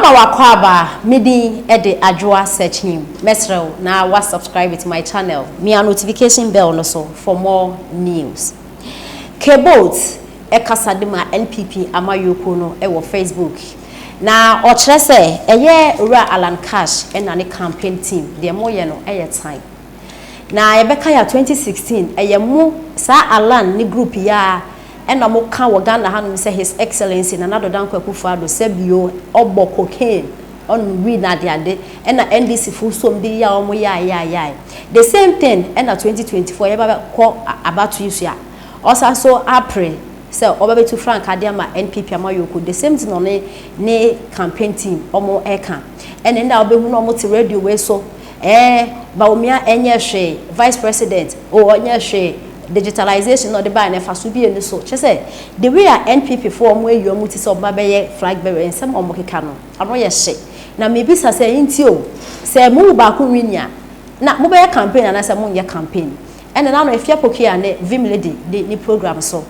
Mama wakɔ me din de Adwoa Searchim. Mesrɛ wo na wa subscribe to my channel. Mia notification bell no so for more news. Kbolt ɛkasa de ma NPP amayɔkuo no ɛwɔ Facebook. Na ɔkyerɛ sɛ ɛyɛ Owura Alan Cash ɛna ne campaign team deɛ moyɛ no ɛyɛ time. Na yɛbɛka yɛ 2016 ɛyɛ mo saa Alan ne group yi a ɛna mo ka wɔ Ghana hanom sɛ His Excellency Nana Addo Dankwa Akufo-Addo sɛbio ɔbɔ cocaine, ɔnom weed na adeade, ɛna NDC fo som de yɛ a wɔn yɛ ayɛ. The same thing ɛna 2024 yɛba kɔ abato yi so a ɔsan so apere sɛ ɔbɛbɛtu frankaa de ama NPP amayɔkuo. The same thing ɔne ne campaign team ɔmo ɛka, ɛna nna ɔbɛhu na ɔmo te radio wei so, Bawumia ɛnyɛ hwee, vice president o ɔnyɛ hwee, digitalization na ɔde baa ne fa so bi eni so kyerɛ sɛ the way a NPP foɔ ɔmo ayi ɔmo ti sɛ ɔmo abɛyɛ flag bearer, nsɛm a ɔmo keka no ano yɛ hye. Na mebisa sɛ nti o sɛ mo mu baako win a na mobɛyɛ campaign anaasɛ monyɛ campaign? Ɛna nano Efia Pokia ne Vim Lady de ne program so,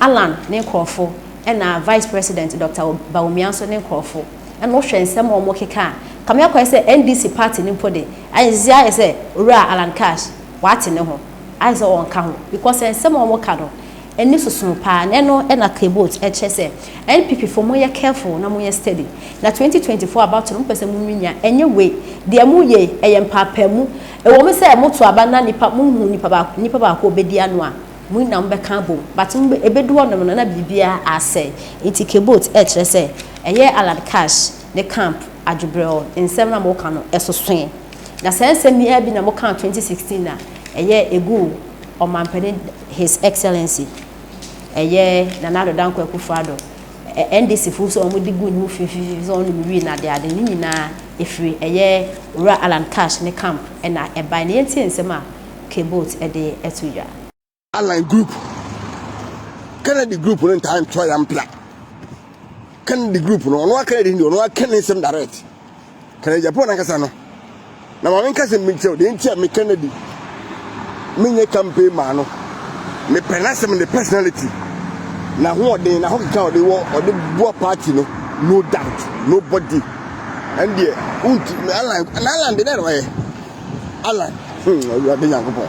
Alan ne nkurɔfo ɛna Vice President Dr Bawumia nso ne nkurɔfo, ɛna wohwɛ nsɛm a ɔmo keka a kame akɔyɛ sɛ NDC party ne mpo de ayɛ sisi ayɛ sɛ Owura Alan Cash wate ne ho ayɛ sɛ ɔnka ho, because nsɛm a ɔmo ka no ɛni soso paa. Na ɛno ɛna Kbolt ɛkyɛ sɛ NPP fo mo yɛ careful na mo yɛ steady na 2024 abato no mo pɛ sɛ mo nwinya. Ɛnyɛ wei deɛ mo yɛ ɛyɛ mpaapamu. Ɛwɔ mo sɛ mo to aba na nipa mo hu nipa baako obedi ano a mo nyinaa mo bɛka bom, but mo ebedu hɔnom no na biribiara asɛe. Nti Kbolt ɛkyerɛ sɛ ɛyɛ Alan Cash ne camp adwobrɛw nsɛm na mo ka no ɛsosoe, na saa nsɛm yi bi na mo ka 2016 na ɛyɛ egu ɔmampanin His Excellency ɛyɛ Nana Addo Dankwa Akufo-Addo, NDC fo so wɔn de gu ne ho fififi sɛ wɔn wi na ade ne nyinaa efiri ɛyɛ Owura Alan Cash ne camp ɛna ɛban. Ne yɛn tie nsɛm a Kbolt ɛde ɛto dwa. Alan group, Kennedy group no ntaa ntoa ya mpla. Kennedy group no, ɔno Kennedy ndi, ɔno aka ne nsɛm direct. Kennedy Agyapong nankasa no na maame nkasa mi nkyɛw deɛ nti a me Kennedy menyɛ campaign maa no. Mepɛ n'asɛm, ne personality na hoɔden na ho keka ɔde wɔ ɔde boa party no. No doubt, nobody. Ɛndeɛ wonti Alan na Alan de dɛ na ɔyɛ Alan. Awurade Nyankopɔn,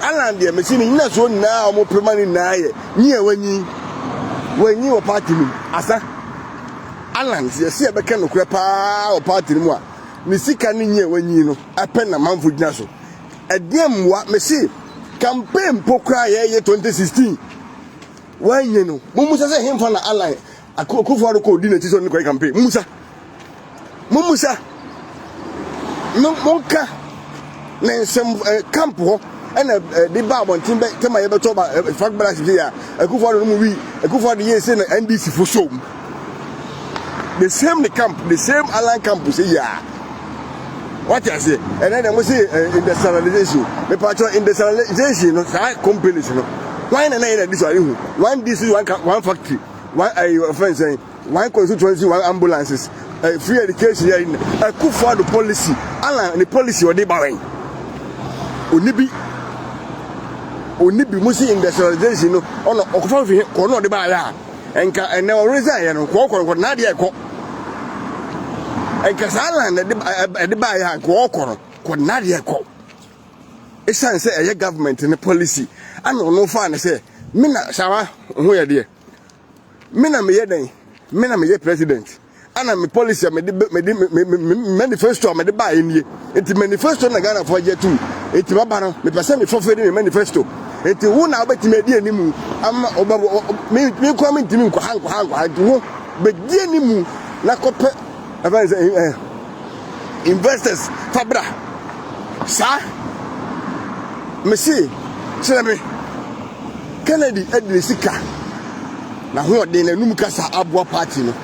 Alan deɛ mesi ne nyina soɔ nyinaa a ɔmo pema ne nyinaa yɛ nyi a wanyi wɔ party no mu asa. Alan sɛ yɛsi yɛbɛka nokorɛ paa wɔ party no mu a, ne sika ne nyi a wanyi no ɛpɛ na manfo gyina so. Ɛdeɛ mmoa mesi campaign mpo koraa yɛyɛ 2016 wanyɛ no. Mumusa sɛ hemfa na Alan Akufo Addo kɔ odi n'akyi sɛ ɔne kɔyɛ campaign? Mumusa, mumusa, monka ne nsɛm camp hɔ ɛna ɛde ba abɔnten bɛ tɛma yɛbɛtɔ ba flag bearers bi a Akufo Addo no mu wi Akufo Addo yɛ sɛ na NDC fo so the same ne camp, the same Alan camp sɛ yia wate aseɛ. Ɛnɛ na mo se industrialization, mepatwɛ industrialization no, saa companies no wɔn na na yɛ na di so ayi hu one district one factory, one ɛyi ɔfɛn sɛn, one constituency one ambulances, free education yɛ Akufo Addo policy. Alan ne policy ɔde ba wɛn oni bi, oni bi. Mo si industrialization no, ɔnà ɔkɔfa fi kɔ na ɔde ba ayɛ a nka ɛnɛ ɔresign yɛ no kɔɔ kɔ kɔ n'adeɛ ɛkɔ nka saa Alan ɛde ba ayɛ a nka ɔkɔ no kɔ n'adeɛ ɛkɔ. Esan sɛ ɛyɛ government ne policy ana ɔno fa ne sɛ me na sawa ho yɛ deɛ me na meyɛ dɛn, me na meyɛ president ana me policy a mede mede me me manifesto a mede baa nie. Nti manifesto na Ghana fo agye tum. Nti baba no mepɛ sɛ mefɔfɛ de me manifesto. Nti wo na wobɛtumi adi anim ama wobɛ me me kɔ me ntumi nkɔ ha nkɔ ha nkɔ ha. Nti wo bɛdi anim na kɔpɛ ɛfɛn sɛ investors fa bra. Saa mesi kyerɛ me Kennedy adi ne sika na hoɔden na enum kasa aboa party no.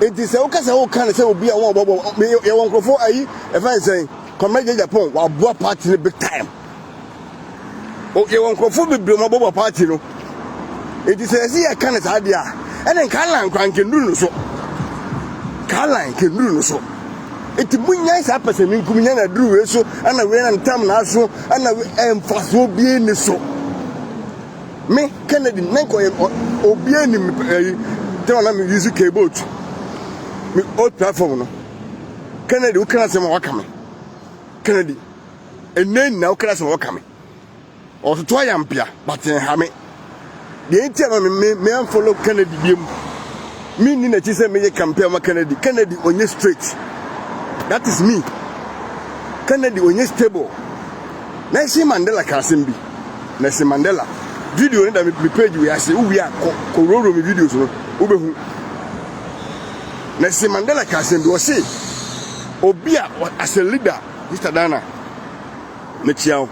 Nti sɛ wokasa woka ne sɛ obi a wɔn bɔbɔ yɛwɔ nkurɔfoɔ ayi ɛfɛn sɛn Comrade Agyapong waboa party no big time. Yɛwɔ nkurɔfoɔ bebree wɔn abɔbɔ party no. Nti sɛ yɛsi yɛka ne saa deɛ a, ɛne nka Alan nkwa nkenduru no so, ka Alan nkenduru no so. Nti munyae saa pɛsɛ mi nkum nya na duru wei so ɛna wei na ntam na aso ɛna ɛmfasoɔ bie ni so. Me Kennedy ne nkɔ yɛ obi anim ɛyi tɛn na mi use Kbolt. Me old platform no. Kennedy wo kana asɛm a waka me. Kennedy ɛnɛ nyinaa wo kana asɛm a waka me. Ɔtoto ayampea but ɛnha me. Deɛ nti a me me me unfollow Kennedy biem. Me nni n'akyi sɛ meyɛ campaign ma Kennedy. Kennedy ɔnyɛ straight. That is me. Kennedy ɔnyɛ stable. Nelson Mandela ka asɛm bi. Nelson Mandela video no da me page wei ase. Wowie a kɔ kɔ wurawura me videos no wobɛhu. Nelson Mandela ka asɛm bi ɔse obi a as a leader Mr. Dana mekyia wo.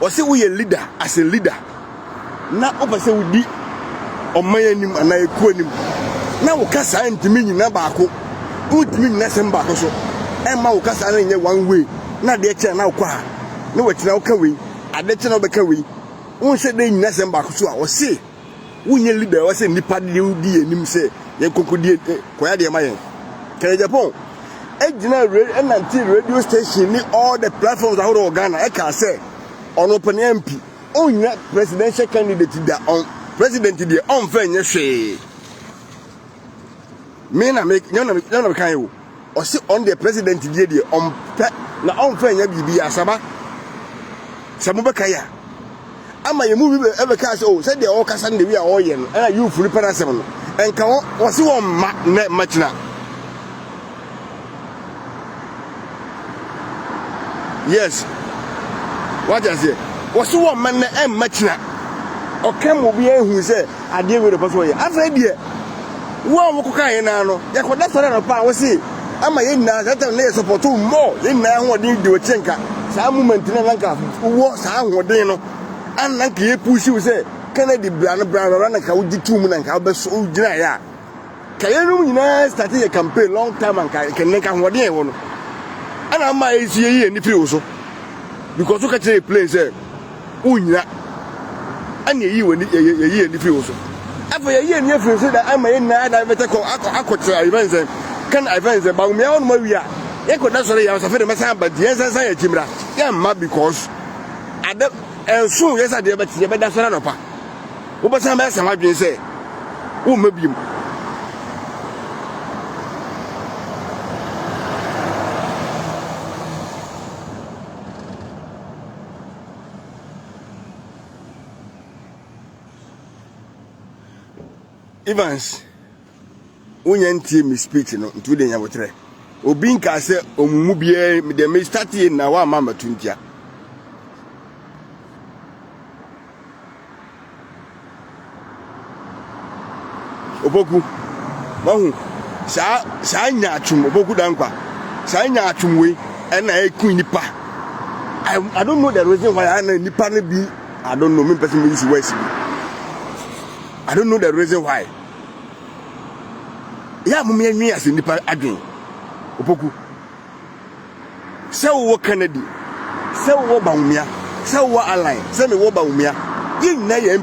Ɔse woyɛ leader as a leader na wopɛ sɛ wodi ɔman anim anaa ekuo anim na wo kasa ntumi nyina baako, wontumi nyina asɛm baako so ɛmma wo kasa no nyɛ one way na adeɛ kyɛ na wokɔ ha na wakyina woka wei, adeɛ kyɛ na wobɛka wei, wonhyɛ dɛ nyina asɛm baako so a, ɔse wonyɛ leader ɛwɔ sɛ nnipa de wodi yɛn anim sɛ yɛn kɔnkɔdie kɔyɛ adeɛ ma yɛn. Kɛnɛ Japan gyina ɛnante radio station ne all the platforms ahodoɔ wɔ Ghana ɛkaa sɛ ɔno pɛ ne MP ɔnnyina presidential candidate da ɔn president deɛ ɔnfɛ nyɛ hwee. Me na me nyɛ na me nyɛ na me kan o. Ɔse ɔn deɛ president deɛ deɛ ɔmpɛ na ɔnfɛ nyɛ biribi asaba sɛ mobɛka ya ama yɛn mu bi bɛka sɛ o sɛdeɛ ɔrekasa no de wi a ɔreyɛ no ɛna youth no pɛ n'asɛm no nka wɔn wɔse wɔn mma nnɛ mma kyina. Yes, wate aseɛ, wɔse wɔn mma nnɛ ɛmma kyina. Ɔka ma obiara ehu sɛ adeɛ wei na ɔpɛ so ɔyɛ. Afei deɛ wo a wokɔka yɛn nan no yɛkɔda sɔre anɔpa a wose ama yɛn nyinaa saa time na yɛ support wo more, yɛn nyinaa ahoɔden di w'akyi nka saa moment no na nka wowɔ saa ahoɔden no ana nka yɛ push wo sɛ Kennedy bra no bra bra na nka wogye tuu mu na nka wobɛso wogyinaeɛ a ka yɛnom nyinaa start yɛ campaign long time anka nka nka ahoɔden a ɛwɔ no ɛna ama yɛ nso yɛyi yɛn ani firi wo so because woka kyerɛ yɛ plain sɛ wonnyina ɛna yɛyi w'ani yɛyi yɛn ani firi wo so afei yɛyi yɛn ani afiri so da ama yɛn nyinaa da bɛtɛ kɔ akɔ akɔkyerɛ ayɛfɛn sɛ kan ayɛfɛn sɛ bawumia hɔ nom awie a yɛkɔ da sɔre yɛn asafo de mɛsan aba nti yɛn san san yɛn akyi mmra yɛn mma because ade ɛnso yɛ sɛ adeɛ bɛte yɛbɛda sɔre anɔpa wobɛsan bɛyɛ sɛ w'adwene sɛ womma biom. Evans, wonya ntie me speech no nti wode nya botrɛ. Obi nkaa sɛ ɔmu mu biara deɛ me start yɛ nyinaa woamma mmɛto ntia. Opoku, wahu saa saa nyaatwom Opoku Dankwa, saa nyaatwom wei ɛna ɛku nipa. I don't know the reason why ɛna nipa no bi I don't know me mpɛ sɛ me use words bi. I don't know the reason why. Yɛ a mo yɛnwe ase nipa adwen. Opoku. Sɛ wowɔ Kennedy, sɛ wowɔ Bawumia, sɛ wowɔ Alan, sɛ mewɔ Bawumia, yɛn nyinaa yɛ.